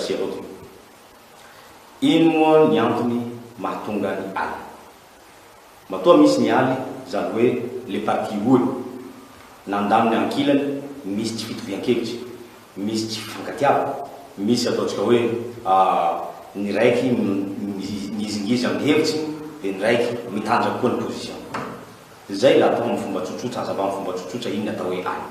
démocratie avao ty. Ino moa ny antony mahatonga ny aly? Matoa misy ny aly, zany hoe le partie roa na andaniny ankilany misy tsy fitovian-kevitry, misy tsy fifankatiava, misy ataontsika hoe ny raiky mihizingizy amin'ny hevitsy dia ny raiky mitanjaka koa ny position. Zay la atao amin'ny fomba tsotsotra, hazava amin'ny fomba tsotsotra iny ny atao hoe aly.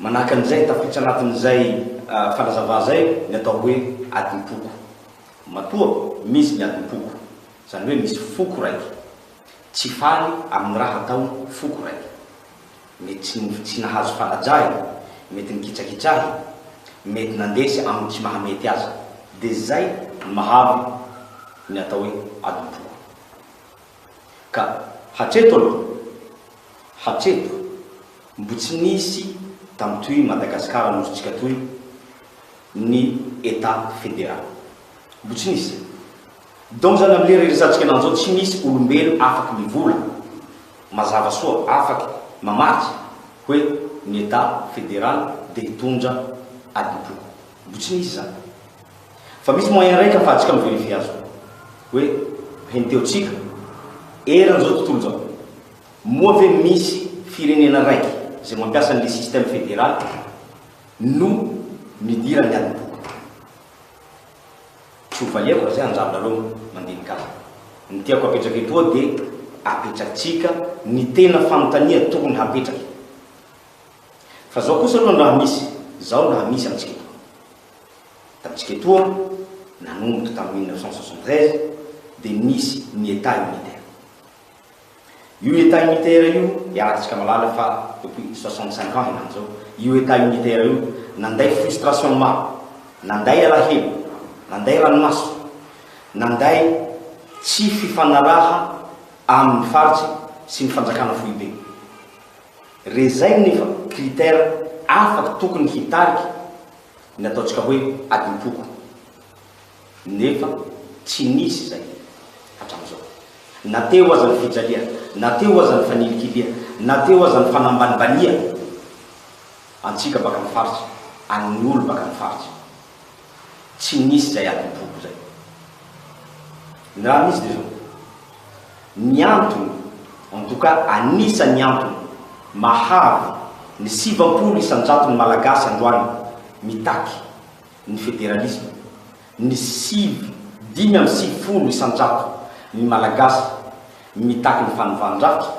Manahaka an'izay, tafiditra anatin'izay fanazava zay ny atao hoe adim-poko. Matoa misy ny adim-poko, zany hoe misy foko raiky tsy faly amin'ny raha ataony foko raiky. Mety tsy tsy nahazo fanajahina, mety nikitsakitsahina, mety nandesy amin'ny tsy mahamety azy. Dia zay no mahavy ny atao hoe adim-poko. Ka hatreto aloha, hatreto, mbo tsy nisy tamin'toy Madagasikara nosintsika toy ny Etat fédéral. Mbo tsy nisy. Donc zany amle reresantsika ananjy zao tsy misy olombelo afaky mivola mazava soa afaky mamaritsy hoe ny Etat fédéral de hitondra adim-poko. Mbo tsy nisy zany. Fa misy moyen raika afahantsika mi-verifier azy hoe henteontsika eran'izao tontolo izao moa ve misy firenena raiky izay mampiasa an'le système fédéral no nidiran'ny adim-poko. Tsy ho valiako raha zay anjaranareo mandinika azy. Ny tiako apetraka etoa dia apetratsika ny tena fanontania tokony hapetraky. Fa zao kosa aloha ny raha misy, zao ny raha misy amintsika etoa. Tamintsika etoa, nanomboka tamin'ny 1973 dia nisy ny Etat unitaire. Io Etat unitaire io, iarahantsika mahalala fa depuis 65 ans henany zao, io Etat unitaire io nanday frustration maro, nanday alahelo, nanday ranomaso, nanday tsy fifanaraha amin'ny faritsy sy ny fanjakana foibe. Rezay nefa critère afaky tokony hitariky ny ataontsika hoe adim-poko. Nefa tsy nisy izay hatramin'izao. Na teo aza ny fijalia, na teo aza ny fanilikilia, na teo aza ny fanambanibania antsika baka amin'ny faritra, an'ny olo baka amin'ny faritra. Tsy nisy izay adim-poko izay. Ny raha misy dia izao, ny antony, en tout cas anisan'ny antony mahavy ny 90% Malagasy androany mitaky ny federalisma, ny sivy 95% ny Malagasy mitaky ny fanovan-drafitra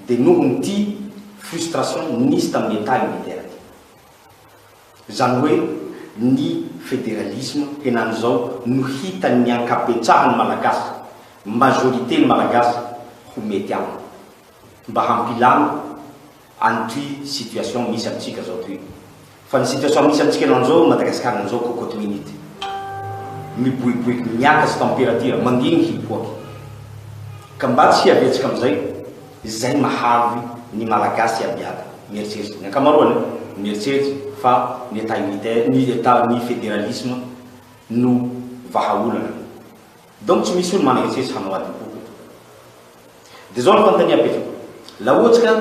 dia noho ny ity frustration nisy tamin'ny Etat unitaire ity. Izany hoe ny federalisme henan'izao no hitan'ny ankabetsahan'ny Malagasy, majorité ny Malagasy ho mety aminy. Mba hampilamy an'ity situation misy amintsika zao ty. Fa ny situation misy amintsika nanzao Madagascar nanzao cocotte minute. Miboiboiky miakatry température, manginy hipoaky. Ka mba tsy hiaviantsika amizay, zay mahavy ny Malagasy iabiaby mieritreritry, ny ankamaroany mieritreritry fa ny Etat unitaire, ny Etat, ny federalisme no vahaolana. Donc tsy misy olo managna-eritreritry hanao adim-poko eto. Dia zao ny fanontania apetrako, la ohatsy ka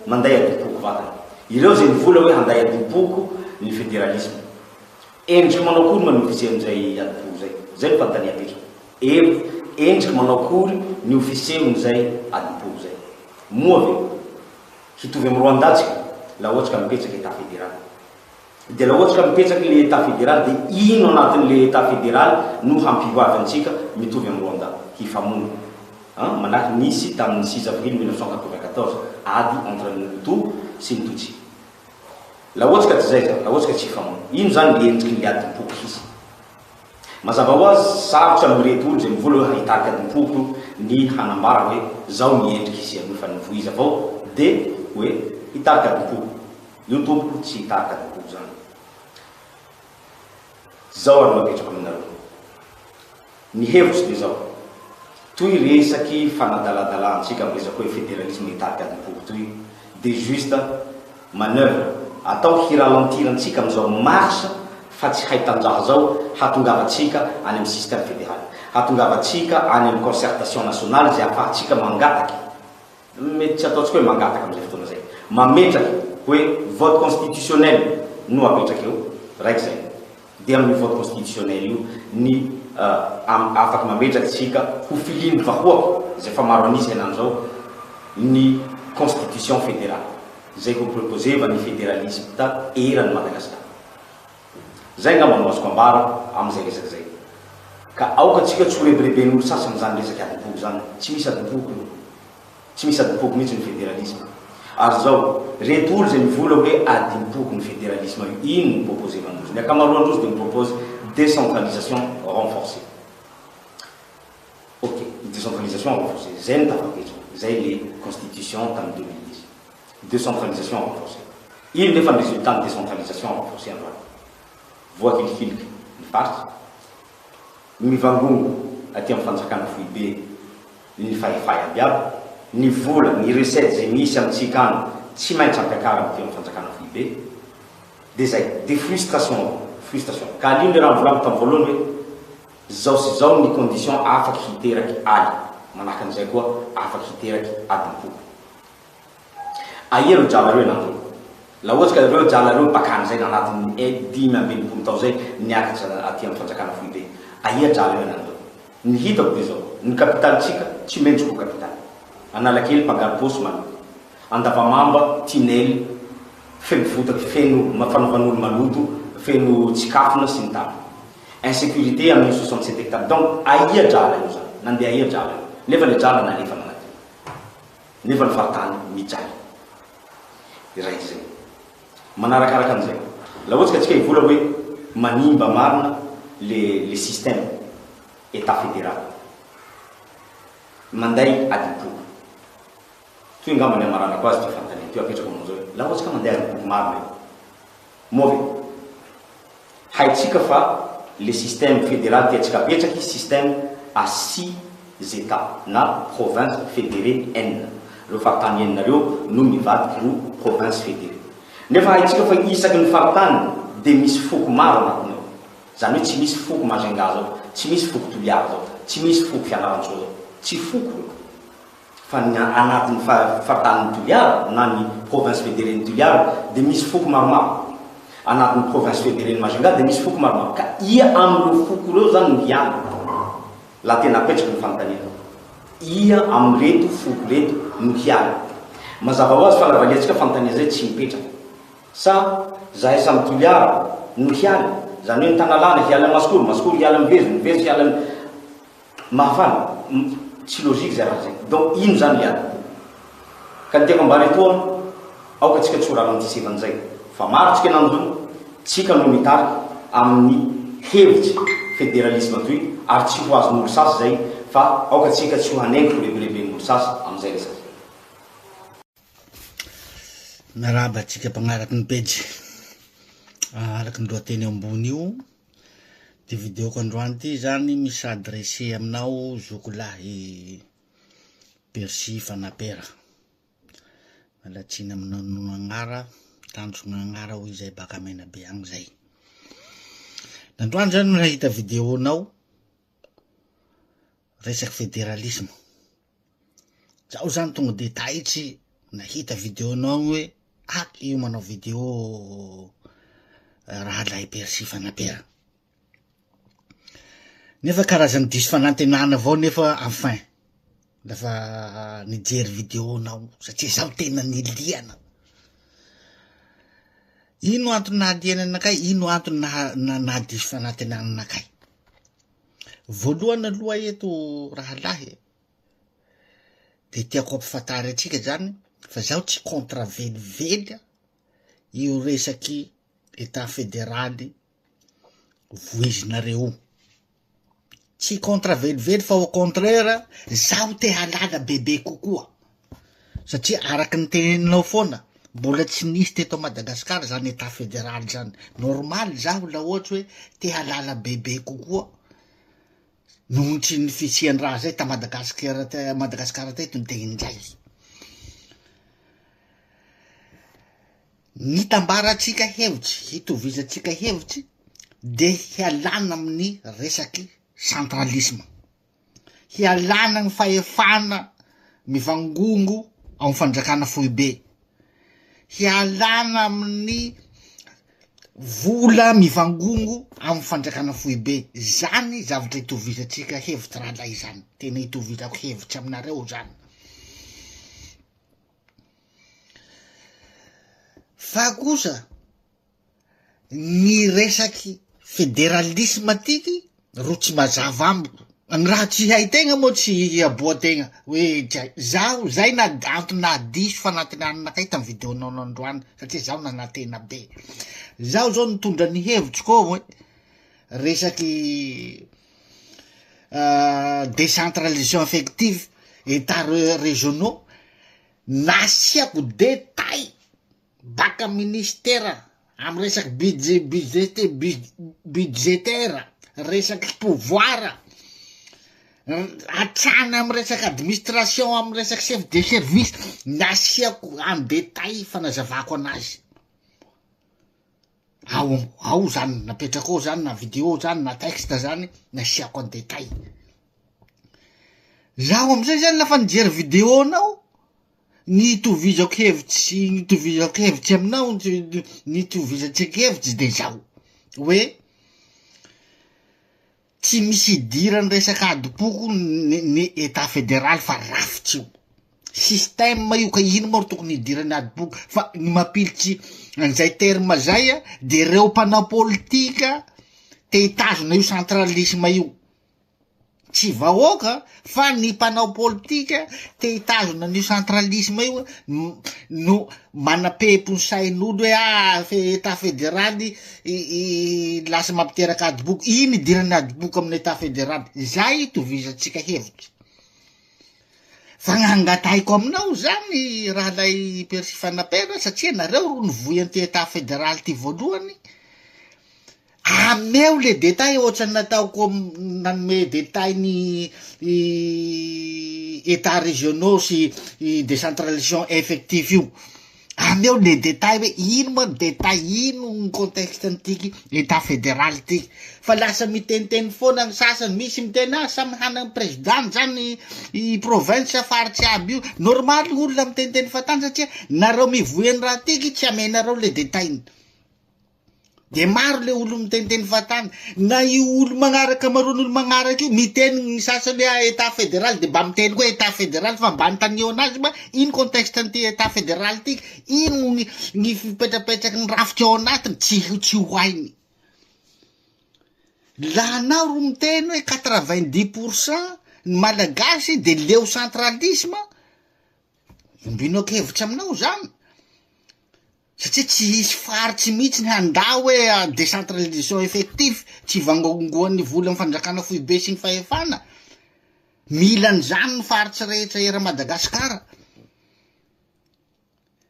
manday adim-poko vatany, ireo izay nivola hoe handay adim-poko ny federalisme, endriky manao akory ma ny ho fisehon'izay adim-poko izay? Zay ny fanontania apetrako, endriky manao akory ny ho fisehon'izay adim-poko izay? Moa ve hitovy amin'i Rwanda tsika la ohatsy ka mipetraka Etat federal? Dia raha ohatra ka mipetraka ilay Etat federal dia ino anatin'ilay Etat federal no hampihoavy antsika mitovy amin'i Rwanda? Hifamono an? Manahy nisy tamin'ny 6 avril 1994 ady entre ny Hutu sy ny Tutsi. Laha ohatra ka tsy izay izany, raha ohatra ka tsy hifamono, ino izany ny endriky ny adim-poko hisy? Mazava ho azy, sarotra amin'ireto olo izay mivola hoe hitarika adim-poko ny hanambara hoe zao ny endriky hisian'io fa ny voiza avao dia hoe hitarika adim-poko. Io tompoko tsy hitarika adim-poko zany. Zao ary no apetrako aminareo. Ny hevitro dia zao. Toy resaky fanadaladalahantsika am resaka hoe federalisme hitarika adim-poko toy dia juste manoeuvre atao hi-ralentir antsika amizao marche fa tsy hay tanjaha zao hatongavantsika any am système federal. Hatongavantsika any am concertation nationale izay afahantsika mangataky Mety tsy ataontsika hoe mangataka amin'izay fotoana izay. Mametraka hoe vote constitutionnel no apetraka eo, raika izay. Dia amin'io vote constitutionnel io ny afaky mametraka isika ho filian'ny vahoaka izay efa maro an'isa henany izao ny constitution fédérale izay ho proposer-va ny fédéralisme eran'i Madagasikara. Izay angamba no azoko ambara amin'izay resaka izay. Ka aoka tsika tsy ho rebireben'olo sasany izany resaka adim-poko izany. Tsy misy adim-poko io. Tsy misy adim-poko mihitsy ny federalisme. Ary izao, reto olo izay mivola hoe adim-poko ny federalisme io, ino no proposer-vandrozy? Ny ankamaroan-drozy dia mi-propose décentralisation renforcée. Ok, ny décentralisation renforcée, izay no tafapetraka, izay le constitution tamin'ny 2010. Décentralisation renforcée. Ino nefa ny résultat ny décentralisation renforcée androany? Voahilikiliky ny faritra, mivangongo aty amin'ny fanjakana foibe ny fahefay aby aby, ny vola, ny recette izay misy amintsika any tsy maintsy ampiakarina aty amin'ny fanjakana foibe, dia zay, dia frustration, frustration. Ka alino le raha novolaniko tamin'ny voalohany hoe zao sy zao ny condition afaky hiteraky aly, manahaka an'izay koa afaky hiteraky adim-poko. Aia ireo drala reo ianareo? La ohatsy ka ireo drala reo bakany zay nanatin'ny 65 tao zay niakatra aty amin'ny fanjakana foibe. Aia drala io ianareo? Ny hitako dia zao, ny capital-tsika tsy mendrika ho capital. Analakely mpangaro paosy maloto. Andavamamba tinel feno votaky feno fanaovan'olo maloto feno tsikafona sy ny tariny. Insécurité amin'io 67 hectares. Donc aia drala io zany? Nandeha aia drala io? Nefa le drala nalefa nanadio. Nefa ny faritany mijaly. Iray izay. Manarakaraka an'izay. Laha ohatsy ka antsika hivola hoe manimba marina le le système Etat fédéral. Manday adim-poko. Toy angamba ny hamaranako azy ity fanontaniana ity apetrako aminao izao hoe laha ohatsy ka manday adim-poko marina io. Moa ve haintsika fa le système fédéral tiantsika apetraky système à six Etats na provinces fédérées enina. Ireo faritany enina ireo no mivadiky ho provinces fédérées. Nefa haintsika fa isaky ny faritany dia misy foko maro anatiny ao. Izany hoe tsy misy foko Majunga zao, tsy misy foko Toliara zao, tsy misy foko Fianarantsoa zao. Tsy foko ireo. Fa ny anatin'ny faritanin'i Toliara na ny province fédérée-n'i Toliara dia misy foko maromaro. Anatin'ny province fédérée-n'i Majunga dia misy foko maromaro. Ka ia amin'ireo foko ireo izany no hiala? Laha tena apetraka ny fanontaniana. Ia amin'ireto foko ireto no hiala? Mazava ho azy fa raha valiantsika fanontaniana izay tsy mipetraka. Sa zahay samy Toliara no hiala? Izany hoe ny Tanalana hiala amin'i Masikoro, Masikoro hiala amin'i Vezo, ny Vezo hiala amin'i. Mahafaly, tsy logique zay raha zay. Donc ino zany le ady? Ka ny tiako ambara etoa, aoka tsika tsy ho ralantisevan zay. Fa maro tsika nanjo, tsika no mitarika amin'ny hevitsy federalisme toy ary tsy ho azon'olo sasy zay fa aoka tsika tsy ho hanenky ho rebireben'olo sasy amizay resaka zay. Miarahaba antsika mpanaraka ny pejy. Araka ny lohateny ambony io, ty videoko androany ty zany mi-s'adresser aminao zoko lahy Percy Fanapera. Miala tsiny aminao noho agnara, tanjona agnara hoy izay baka Menabe agny zay. Nandroany zany nahita video-nao resaky federalisme. Zaho zany tonga de taitry nahita video-nao hoe ah io manao video rahalahy Percy Fanapera. Nefa karazan'ny diso fanantenana avao nefa enfin lafa nijery video-nao satria zaho tena niliana. Ino antony nahaliana anakay, ino antony naha- nahadiso fanantenana anakay? Voalohany aloha eto rahalahy e, de tiako ampifantary antsika zany fa zaho tsy contre velively io resaky etat federaly voizinareo io, tsy contre velively fa au contraire zaho te halala bebe kokoa satria araky ny teneninao foana mbola tsy nisy teto Madagasikara zany etat federaly zany, normal zaho la ohatry hoe te halala bebe kokoa noho ny tsy ny fisian-draha zay ta Madagasikara te- Madagasikara teto de injay. Ny hitambarantsika hevitry, hitovizantsika hevitry de hialana amin'ny resaky centralisme. Hialana ny fahefana mivangongo ao amin'ny fanjakana foibe. Hialana amin'ny. Vola mivangongo amin'ny fanjakana foibe, zany zavatra itovizantsika hevitra rahalahy zany, tena itovizako hevitra aminareo zany. Fa kosa ny resaky federalisme tiky ro tsy mazava amiko, ny raha tsy hay tegna moa tsy hiaboa-tegna hoe tsy hay, zaho zay na antony nahadiso fanantenanakay tamy video-nao nandroany satria zaho nanantena be, zaho zao nitondra ny hevitro koa hoe resaky décentralisation effective etat régionaux nasiako détail baka ministera amy resaky budget budgete budgetaire resaky pouvoir hatrany amy resaky administration amy resaky chef de service nasiako en détail fanazavako anazy ao ao zany napetrako ao zany na video zany na texte zany nasiako en détail zaho amizay zany lafa nijery video nao Ny itovizako hevitsy ny itovizako hevitsy aminao ny itovizantsika hevitsy de zao hoe tsy misy idiran'ny resaka adim-poko ny ny etat federaly fa rafitra io, système io ka ino moa ro tokony idiran'ny adim-poko fa ny mampilitsy an'izay terme zay a de reo mpanao politika te hitazona io centralisme io. Tsy vahoaka fa ny mpanao politika te hitazona an'io centralisme io no manapempo ny sain'olo hoe ah etat federaly lasa mampiteraka adim-poko, ino idiran'ny adim-poko amin'ny etat federaly? Zay itovizantsika hevitra. Fa ny angatahiko aminao zany rahalahy Percy Fanapera satria nareo ro nivoy an'ity etat federaly ty voalohany, Ameo le détail ohatran'ny nataoko nanome détail ny états régionaux sy décentralisation effectif io, ameo le détail hoe ino moa ny détail, ino ny contexte an'ity état fédéral ty, fa lasa miteniteny foana ny sasany, misy miteny ah samy hanana président zany i province faritsy aby io, normaly olona miteniteny fahatany satria nareo mivoy an'ny raha tiky tsy amenareo le détail-ny. De maro le olo miteniteny fahatany, na io olo magnaraka maroan'olo magnaraka io miteny ny sasany hoe ah etat federal de mba miteny koa etat federal fa mba anontanio anazy mba ino contexte an'ity etat federal ty, ino ny ny fipetrapetraky ny rafitra ao anatiny, tsy tsy ho hainy. Laha anao ro miteny hoe 90 pour cent ny malagasy de leo centralisme, ombinako hevitra aminao zany. Satria tsy hisy faritsy mihitsy ny handà hoe décentralisation effectif, tsy hivangongoan'ny volan'ny fanjakana foibe sy ny fahefana. Mila an'izany ny faritsy rehetra eran'i Madagasikara.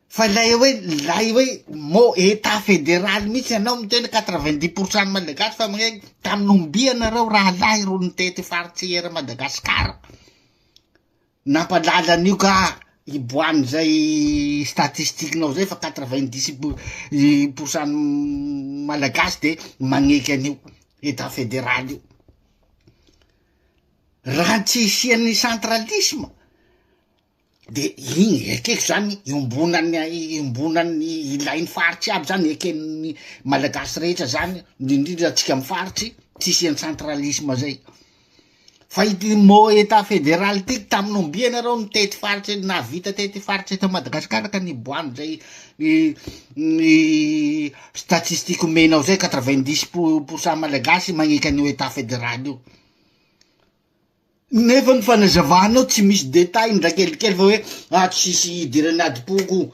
Fa ilay hoe ilay hoe mot état fédéral mihitsy ianao miteny 90 pour cent ny Malagasy fa magnaiky tamin'ny ombia nareo rahalahy ro nitety faritsy eran'i Madagasikara. Nampalala an'io ka hiboahan'izay statistique-nao zay fa 90 pour cent ny malagasy de magneky an'io état fédéral io. Raha tsy hisian'ny centralisme de igny ekeko zany iombonan'ny iombonan'ny ilain'ny faritsy aby zany eken'ny malagasy rehetra zany indrindrindra antsika amy faritsy tsy hisian'ny centralisme zay. Fa ity mot état fédéral ity tamin'ny ombia nareo nitety faritra nahavita tety faritra eto Madagasikara ka niboahany zay ny statistique omenao zay 90 pour cent malagasy magneky an'io état fédéral io. Nefa ny fanazavanao tsy misy détail ndra kelikely fa hoe ah tsisy idiran'ny adim-poko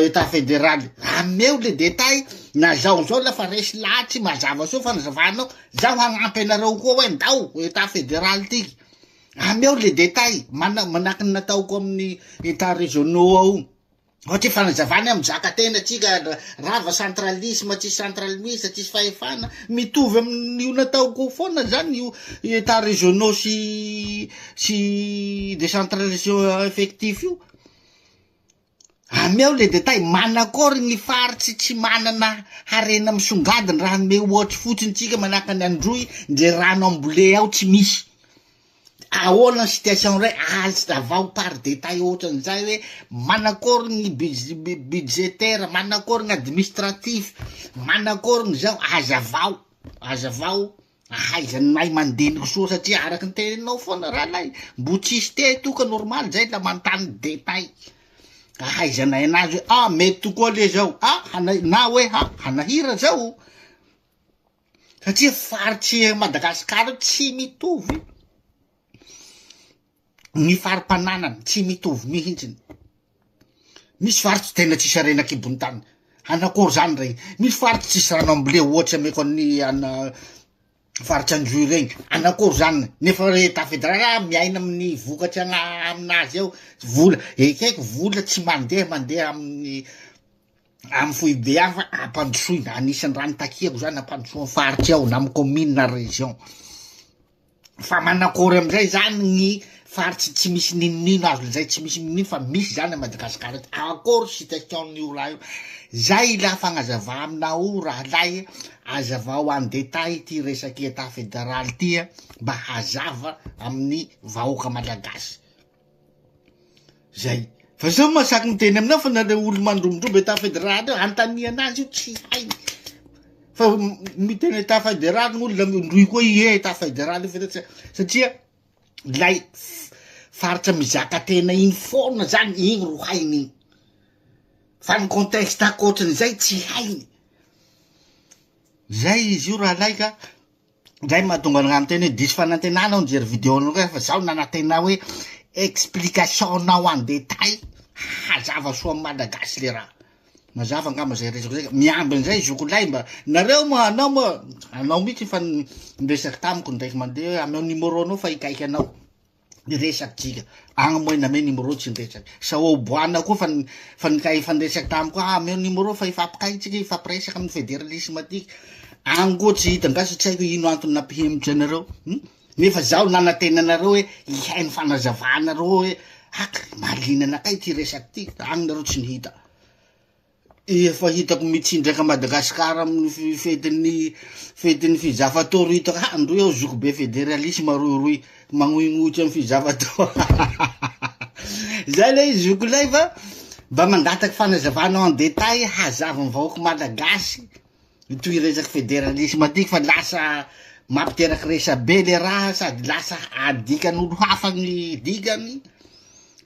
état fédéral. Ameo le détail na zao zao lafa resy lahatsy mazava soa fanazavanao Zaho hagnampy anareo koa hoe ndao état fédéral ty, ameo le détail mana- manahaky ny nataoko amin'ny état régionaux ao, ohatra hoe fanazavana hoe mizaka tena tsika, rava centralisme, tsisy centralmise, tsisy fahefana, mitovy amin'io nataoko foana zany io état régionaux sy sy décentralisation effectif io. Ameo le détail, manakory ny faritsy tsy manana harena misongadina raha hanome ohatry fotsiny tsika manahaka ny Androy ndre rano ambolé ao tsy misy. Ahoana ny situation ray azavao par détail ohatran'izay hoe manakory ny budgétaire, manakory ny administratif, manakory ny zao, azavao, azavao ahaizanay mandiniky soa satria araky ny teninao foana rahalahy, mbo tsisy teto ka normal zay la manontany détail ahaizanay anazy hoe ah mety tokoa le zao, ah hana- na hoe ha hanahira zao. Satria faritry Madagasikara io tsy mitovy ny fari-pananany, tsy mitovy mihitsiny. Misy faritsy tena tsisy harena an-kibon'ny tany, hanakôry zany regny. Misy faritsy tsisy rano ambolena, ohatry ameko an'ny ana faritsy Androy regny, hanakôry zany nefa re Etat federal miaina amin'ny vokatry agna- aminazy ao, vola, ekeko vola tsy mandeha mandeha amin'ny Amin'ny foibe hafa ampandrosoina, anisan'ny raha nitakiako zany ampandrosoa ny faritra ao na amin'ny commune na région. Fa manakory amizay zany ny faritsy tsy misy ninonino azo lazay tsy misy ninonino fa misy zany a Madagasikara eto, akory situation-n'io raha io. Zay ila fagnazava aminao rahalahy, azavao en détail ty resaky etat federal ty mba hazava amin'ny vahoaka malagasy. Zay. Fa zao mahasaky miteny aminao fa nareo olo mandrobodrobo etat federal io, anontania anazy io tsy hainy. Fa miteny etat federal ny olona ndroy koa ie etat federal io fa satria lay faritra mizaka tena iny foana zany iny ro hainy iny. Fa ny contexte ankoatrin'izay tsy hainy. Zay izy io rahalahy ka. Zay mahatonga anah miteny hoe diso fanantenana aho nijery video anao fa zaho nanantena hoe explication nao en détail hazava soa amin'ny malagasy le raha. Mazava angamba zay resako zay ka miambina zay zokolahy mba nareo moa anao moa anao mihitsy efa niresaka tamiko ndraiky mandeha hoe ameo numéro anao fa hikaiky anao. Niresaky tsika agny moa name numéro tsy niresaky saoboana koa fa fa nikay efa niresaky tamiko ah ameo numéro fa hifampikay tsika hifampiresaka amin'ny federalisme aty agny koa tsy hita nga tsy haiko ino antony nampihemotry anareo hum nefa zaho nanantena anareo hoe hihaino fanazavanareo hoe haka mahaliana anakay ty resaky ty agny nareo tsy nihita. Efa hitako mitsindraka Madagascar amin'ny fetin'ny fetin'ny fizafatoro hitako ha ndroy aho zoky be federalisme roiroy magnoignoitra amin'ny fizafatoro zay le izy zoky lay fa mba mangataky fanazavana en détail hazava ny vahoaka malagasy itoy resaky federalisme ty fa lasa mampiteraky resabe le raha sady lasa adikan'olo hafa ny dikany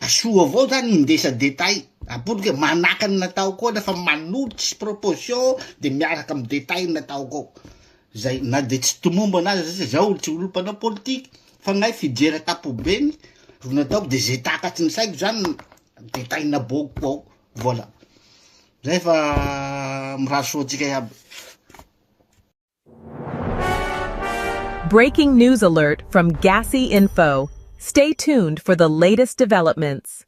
Soa avao zany mindesa détail, ampodiko hoe manahaka ny nataoko ao nefa manolotra proposition de miaraka amy détail ny nataoko ao, zay na de tsy tomombana aza satria zaho tsy olo mpanao politique fa gn'ahy fijery ankapobeny ro nataoko de ze takatry ny saiko zany détail naboakiko ao, voilà, zay fa mirary soa antsika iaby. Breaking news alert from Gasy Info. Stay tuned for the latest developments.